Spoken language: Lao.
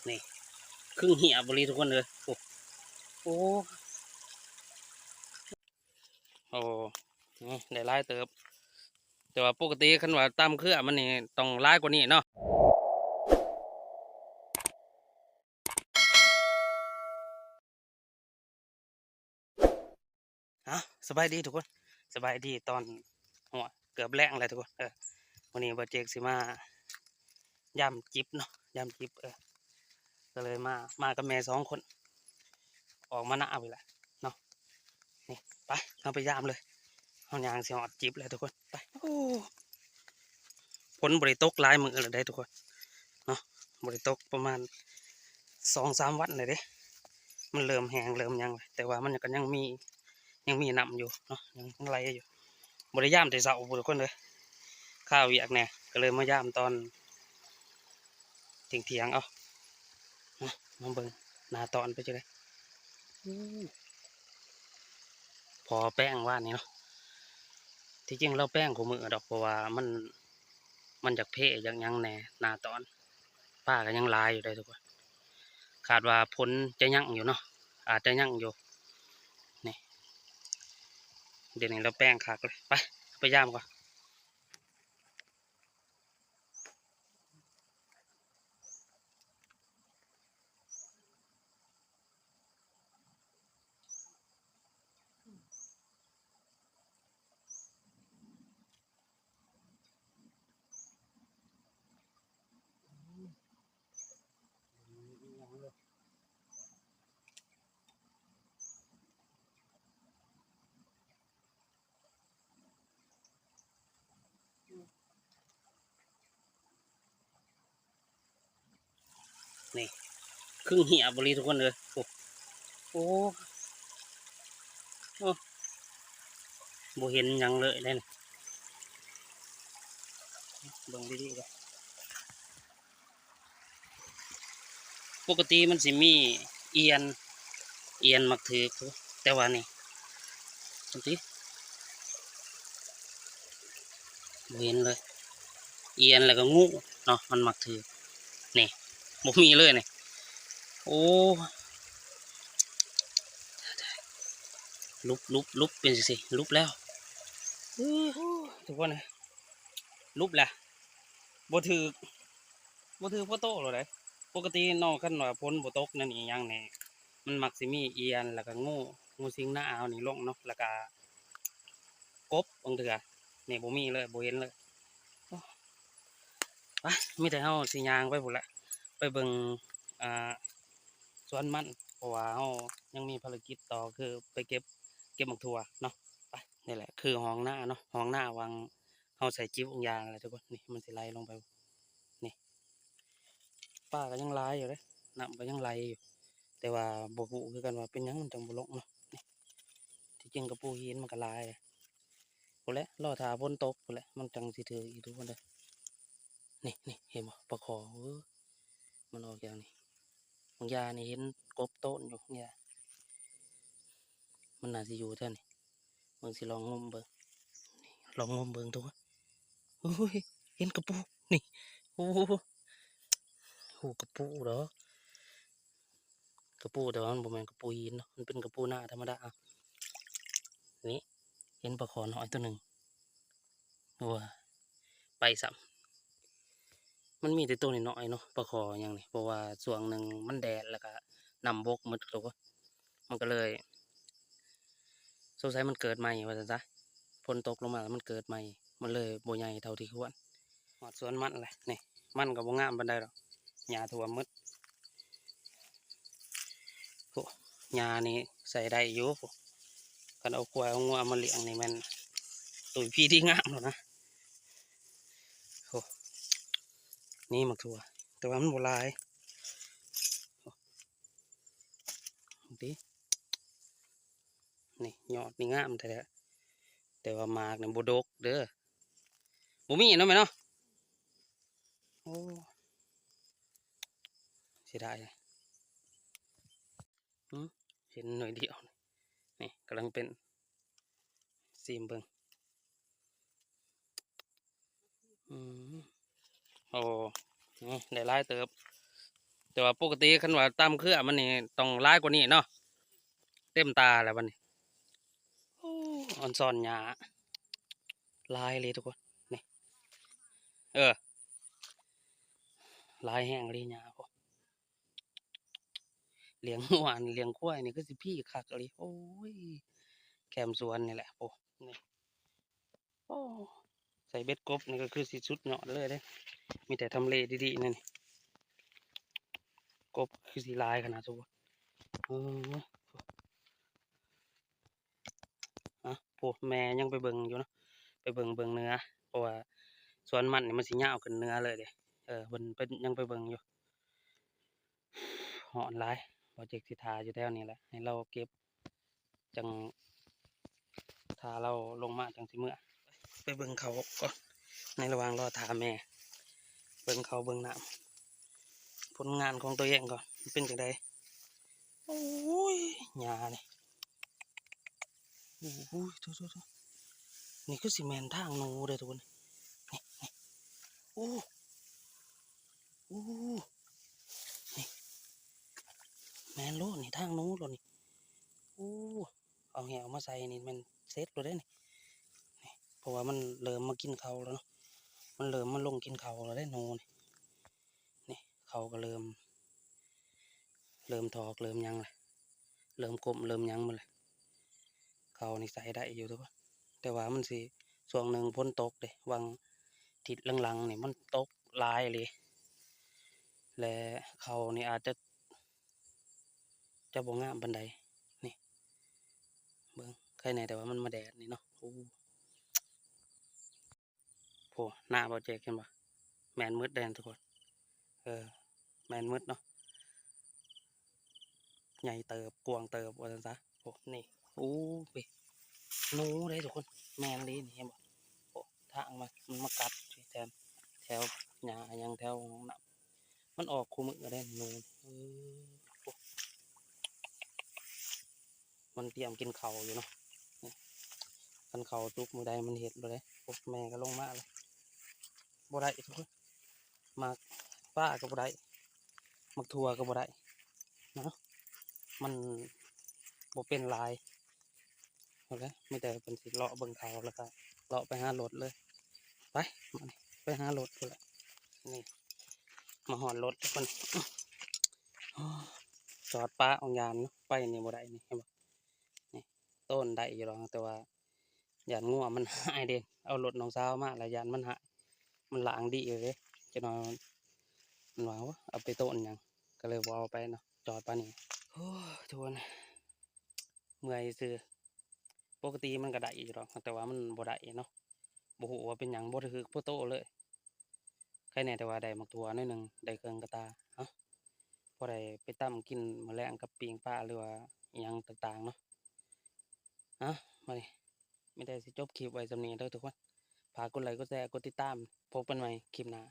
ນີ້ ຄຶ່ງຮຽບອີ່ຫຼີທຸກຄົນເອີຍ. ໂອ້ ໂອ້ ໂອ້ ນີ້ໄດ້ຫຼາຍເຕີບ ແຕ່ວ່າປົກກະຕິຄັນວ່າຕາມເຄືອມັນນີ້ຕ້ອງຫຼາຍກວ່ານີ້ເນາະ. ເອົ້າ ສະບາຍດີທຸກຄົນ ສະບາຍດີຕອນຫົວ ເກືອບແລງແລ້ວທຸກຄົນ. ເອີ ມື້ນີ້ບ່າວເຈກຊິມາຢາມຈິບເນາະ ຢາມຈິບ ເອີ ກໍເລີຍມາ ມາກັບແມ່ສອງຄົນ ອອກມານາພຸ້ນແຫຼະເນາະ. ນີ້ ໄປ ເຮົາໄປຢາມເລີຍ ເຮົາຍ່າງຊິຮອດຈິບແລ້ວທຸກຄົນ. ໄປ ໂອ້ ຝົນບໍ່ໄດ້ຕົກຫຼາຍມື້ແລ້ວເດ້ທຸກຄົນເນາະ ບໍ່ໄດ້ຕົກປະມານສອງສາມວັນແລ້ວເດ້. ມັນເລີ່ມແຫ້ງເລີ່ມຫຍັງແລ້ວ ແຕ່ວ່າມັນກໍຍັງມີ ຍັງມີນ້ຳຢູ່ເນາະ ຍັງໄຫຼຢູ່. ບໍ່ໄດ້ຢາມແຕ່ເຊົ້າພຸ້ນທຸກຄົນເອີຍ ຄາວຽກແດ່ ກໍເລີຍມາຢາມຕອນທ່ຽງໆ ເອົາ ມາ ມາເບິ່ງໜ້າຕອນເປັນຈັ່ງໃດ. ພໍແປງວານນີ້ເນາະ ທີ່ຈິງລາວແປງຄູ່ມື້ດອກ ເພາະວ່າມັນ ມັນຢາກເພ ຢາກຫຍັງແດ່ ໜ້າຕອນ ປາກໍຍັງຫຼາຍຢູ່ເດ້ທຸກຄົນ. ຄາດວ່າຝົນຈະຍັງຢູ່ເນາະ ອາດຈະຍັງຢູ່. ນີ້ ດຽວນີ້ລາວແປງຄັກເລີຍ. ໄປ ໄປຢາມກ່ອນ. ນີ້ ຄຶ່ງຮຽບອີ່ຫຼີທຸກຄົນເອີຍ. ໂອ້ ໂອ້ ໂອ້ ບໍ່ເຫັນຫຍັງເລີຍເດ້ນີ້ ເບິ່ງດີໆ ເດີ. ປົກກະຕິມັນຊິມີອຽນ ອຽນມັກຖືກ ແຕ່ວ່ານີ້ ເບິ່ງຕິ ບໍ່ເຫັນເລີຍ. ອຽນແລ້ວກໍງູເນາະ ມັນມັກຖືກ. ນີ້ ບໍ່ມີເລີຍນີ້. ໂອ້ ຫຼຸບ ຫຼຸບ ຫຼຸບ ເປັນຈັ່ງຊີ້ ຫຼຸບແລ້ວ. ໂອ້ ທຸກຄົນເອີຍ ຫຼຸບແລ້ວ ບໍ່ຖືກ ບໍ່ຖືກພໍໂຕໂລດເດ້. ປົກກະຕິເນາະ ຄັນວ່າຝົນບໍ່ຕົກນັ້ນອີ່ຫຍັງນີ້ ມັນມັກຊິມີອຽນ ແລ້ວກໍງູ ງູສິງນາເຮົານີ້ລົງເນາະ ແລ້ວກໍກົບບາງເທື່ອ. ນີ້ບໍ່ມີເລີຍ ບໍ່ເຫັນເລີຍ. ໂອ້ ໄປ ມີແຕ່ເຮົາຊິຍ່າງໄປພຸ້ນແຫຼະ ໄປເບິ່ງ ອ່າ ສວນມັນ ເພາະວ່າເຮົາຍັງມີພາລະກິດຕໍ່ ຄືໄປເກັບ ເກັບໝາກຖົ່ວເນາະ. ໄປ ນີ້ແຫຼະ ຄືຮ່ອງນາເນາະ ຮ່ອງນາຫວ່າງ ເຮົາໃສ່ຈິບອາງຢາງແຫຼະທຸກຄົນ. ນີ້ ມັນຊິໄຫຼລົງໄປ ນີ້ ປາກໍຍັງຫຼາຍຢູ່ເດ້ ນ້ຳກໍຍັງໄຫຼຢູ່ ແຕ່ວ່າບໍ່ຮູ້ຄືກັນວ່າເປັນຫຍັງມັນຈັ່ງບໍ່ລົງເນາະ. ນີ້ ທີ່ຈິງກະປູຫີນມັນກໍຫຼາຍ ພຸ້ນແຫຼະ ລໍຖ້າຝົນຕົກພຸ້ນແຫຼະ ມັນຈັ່ງຊິຖືກອີກທຸກຄົນເດີ. ນີ້ ນີ້ ເຫັນບໍ່ ປາຄໍ່ ເອີ ມັນອອກຢ່າງນີ້ ບາງຢ່ານີ້ເຫັນກົບໂຕນຢູ່ ບາງຢ່າ ມັນໜ້າຊິຢູ່ແຖວນີ້. ເບິ່ງ ຊິລອງງຸ້ມເບິ່ງ ນີ້ ລອງງຸ້ມເບິ່ງທຸກຄົນ. ໂອ້ຍ ເຫັນກະປູ ນີ້ ໂອ້ ໂອ້ ກະປູດອກ ກະປູ ແຕ່ວ່າມັນບໍ່ແມ່ນກະປູຫີນເນາະ ມັນເປັນກະປູນາທຳມະດາ. ນີ້ ເຫັນປາຄໍ່ນ້ອຍໂຕໜຶ່ງ ໂອ້ຍ ໄປຊ້ຳ. ມັນມີແຕ່ໂຕນ້ອຍໆເນາະ ປາຄໍ່ຫຍັງນີ້ ເພາະວ່າຊ່ວງໜຶ່ງມັນແດດ ແລ້ວກະນ້ຳບົກໝົດທຸກຄົນ ມັນກໍເລີຍ ສົງໄສມັນເກີດໃໝ່ວ່າຊັ້ນຊະ ຝົນຕົກລົງມາແລ້ວມັນເກີດໃໝ່ ມັນເລີຍບໍ່ໃຫຍ່ເທົ່າທີ່ຄວນ. ຮອດສວນມັນແຫຼະ ນີ້ ມັນກໍບໍ່ງາມປານໃດດອກ ຫຍ້າຖ້ວມໝົດ. ໂອ້ ຫຍ້ານີ້ໃສ່ໄດ້ຢູ່ ຄັນເອົາຄວາຍເອົາງົວມາລ້ຽງນີ້ແມ່ນຕຸ້ຍພີດີງາມໂລດນະ. ໂອ້ ນີ້ໝາກຖົ່ວ ແຕ່ວ່າມັນບໍ່ຫຼາຍ ເບິ່ງຕິ ນີ້ຍອດນີ້ງາມແທ້ໆ ແຕ່ວ່າໝາກນີ້ບໍ່ດົກເດີ ບໍ່ມີເນາະແມ່ເນາະ. ໂອ້ ເສຍດາຍ ຫຶ ເຫັນໜ່ວຍດຽວ ນີ້ກຳລັງເປັນ ຊີມເບິ່ງ ອືມ ໂອ້ ນີ້ໄດ້ຫຼາຍເຕີບ ແຕ່ວ່າປົກກະຕິຄັນວ່າຕາມເຄືອມັນນີ້ຕ້ອງຫຼາຍກວ່ານີ້ເນາະ. ເຕັມຕາແລ້ວບັດນີ້. ໂອ້ ອອນຊອນຫຍ້າຫຼາຍເລີຍທຸກຄົນ. ນີ້ ເອີ ຫຼາຍແຮງອີ່ຫຼີຫຍ້າ. ໂອ້ ລ້ຽງງົວລ້ຽງຄວາຍນີ້ຄືຊິພີຄັກອີ່ຫຼີ. ໂອ້ຍ ແຄມສວນນີ້ແຫຼະ. ໂອ້ ນີ້ ໂອ້ ໃສ່ເບັດກົບນີ້ກໍຄືຊິສຸດຍອດເລີຍເດ້. ມີແຕ່ທຳເລດີໆ ນີ້ ກົບຄືຊິຫຼາຍຂະໜາດ. ໂອ້ ເອີ ອ່ະ ໂອ້ ແມ່ຍັງໄປເບິ່ງຢູ່ເນາະ ໄປເບິ່ງ ເບິ່ງເໜືອ ເພາະວ່າສວນມັນນີ້ມັນຊິຍາວຂຶ້ນເໜືອເລີຍເດ້. ເອີ ເພິ່ນ ເພິ່ນຍັງໄປເບິ່ງຢູ່. ຮ້ອນຫຼາຍ ບໍ່ເຈັກຊິຖ້າຢູ່ແຖວນີ້ແຫຼະ ໃຫ້ລາວເກັບ ຈັ່ງຖ້າລາວລົງມາຈັ່ງຊິເມືອ. ໄປເບິ່ງເຂົາກ່ອນ ໃນລະຫວ່າງລໍຖ້າແມ່ ເບິ່ງເຂົາເບິ່ງນ້ຳ ຜົນງານຂອງຕົວເອງກ່ອນ ມັນເປັນຈັ່ງໃດ. ໂອ້ຍ ຫຍ້ານີ້ ໂອ້ຍ ໂທ້ໆໆ ນີ້ຄືຊິແມ່ນທາງໜູເດ້ທຸກຄົນ. ນີ້ ນີ້ ໂອ້ ໂອ້ ນີ້ ແມ່ນໂລດນີ້ ທາງໜູໂລດນີ້. ໂອ້ ເອົາແຫວມາໃສ່ນີ້ແມ່ນເສັດໂລດເດ້ນີ້. ນີ້ ເພາະວ່າມັນເລີ່ມມາກິນເຂົ້າແລ້ວເນາະ ມັນເລີ່ມມາລົງກິນເຂົ້າແລ້ວເດ້ໜູນີ້. ນີ້ ເຂົາກໍເລີ່ມ ເລີ່ມຖອກເລີ່ມຫຍັງແລ້ວ ເລີ່ມກົ້ມເລີ່ມຫຍັງໝົດແລ້ວ. ເຂົານີ້ໃສ່ໄດ້ຢູ່ທຸກຄົນ ແຕ່ວ່າມັນຊິ ຊ່ວງໜຶ່ງຝົນຕົກເດ້ ຫວ່າງທິດຫຼັງໆ ນີ້ມັນຕົກຫຼາຍອີ່ຫຼີ ແລະ ເຂົານີ້ອາດຈະ ຈະບໍ່ງາມປານໃດ. ນີ້ ເບິ່ງ ໄຄແນ່ແຕ່ວ່າມັນມາແດດນີ້ເນາະ. ໂອ້ ໂພ ໜ້າບໍ່ແຈກ ເຫັນບໍ່? ແມ່ນໝົດເດ້ທຸກຄົນ. ເອີ ແມ່ນໝົດເນາະ ໃຫຍ່ເຕີບ ກວ້າງເຕີບວ່າຊັ້ນຊະ. ໂພ ນີ້ ໂອ້ ເປັນໜູເດ້ທຸກຄົນ. ແມ່ນອີ່ຫຼີນີ້ ເຫັນບໍ່? ໂພ ທາງມັນ ມັນມາກັດແຖວ ແຖວຫຍ້າຫຍັງ ແຖວຫ້ອງນ້ຳ ມັນອອກຄູ່ມື້ເດ້ໜູ. ເອີ ໂພ ມັນຕຽມກິນເຂົ້າຢູ່ເນາະ. ຄັນເຂົ້າສຸກມື້ໃດມັນເຮັດໂລດເດ້. ໂອ້ ແມ່ກໍລົງມາແລ້ວ ບໍ່ໄດ້ທຸກຄົນ. ໝາກປ້າກໍບໍ່ໄດ້ ໝາກຖົ່ວກໍບໍ່ໄດ້ເນາະ ມັນບໍ່ເປັນຫຼາຍ. ໂອເຄ ມີແຕ່ເພິ່ນຊິເລາະເບິ່ງເຂົາ ແລ້ວກໍເລາະໄປຫາລົດເລີຍ. ໄປ ໄປຫາລົດພຸ້ນແຫຼະ. ນີ້ ມາຮອດລົດເພິ່ນ ຈອດປະອອງຍານເນາະ. ໄປນີ້ບໍ່ໄດ້ນີ້ ເຫັນບໍ່? ນີ້ ໂຕ້ນໄດ້ຢູ່ດອກ ແຕ່ວ່າຢ້ານງົວມັນຫາຍເດ້. ເອົາລົດນ້ອງສາວມາແລ້ວຢ້ານມັນຫາຍ ມັນລ້າງດີຢູ່ເດ້. ຈັກໜ່ອຍມັນວ່າ ໂອ້ ເອົາໄປໂຕ້ນຫຍັງ ກໍເລີຍບໍ່ເອົາໄປເນາະ ຈອດປານນີ້. ໂອ້ຍ ທຸກຄົນ ເມື່ອຍຊື່. ປົກກະຕິມັນກໍໄດ້ຢູ່ດອກ ແຕ່ວ່າມັນບໍ່ໄດ້ເນາະ ບໍ່ຮູ້ວ່າເປັນຫຍັງ ບໍ່ຖືກບໍ່ໂຕເລີຍ. ໄຄແນ່ແຕ່ວ່າໄດ້ໝາກຖົ່ວໜ້ອຍໜຶ່ງ ໄດ້ເຄິ່ງກະຕ່າ. ເອົ້າ ພໍໄດ້ໄປຕຳກິນມື້ແລງກັບປີ້ງປາ ຫຼືວ່າອີ່ຫຍັງຕ່າງໆເນາະ. ເອົ້າ ມານີ້ ມີແຕ່ຊິຈົບຄລິບໄວ້ສ່ຳນີ້ເດີທຸກຄົນ. ຝາກກົດໄລ ກົດແຊ ກົດຕິດຕາມ. ພົບກັນໃໝ່ຄລິບໜ້າ.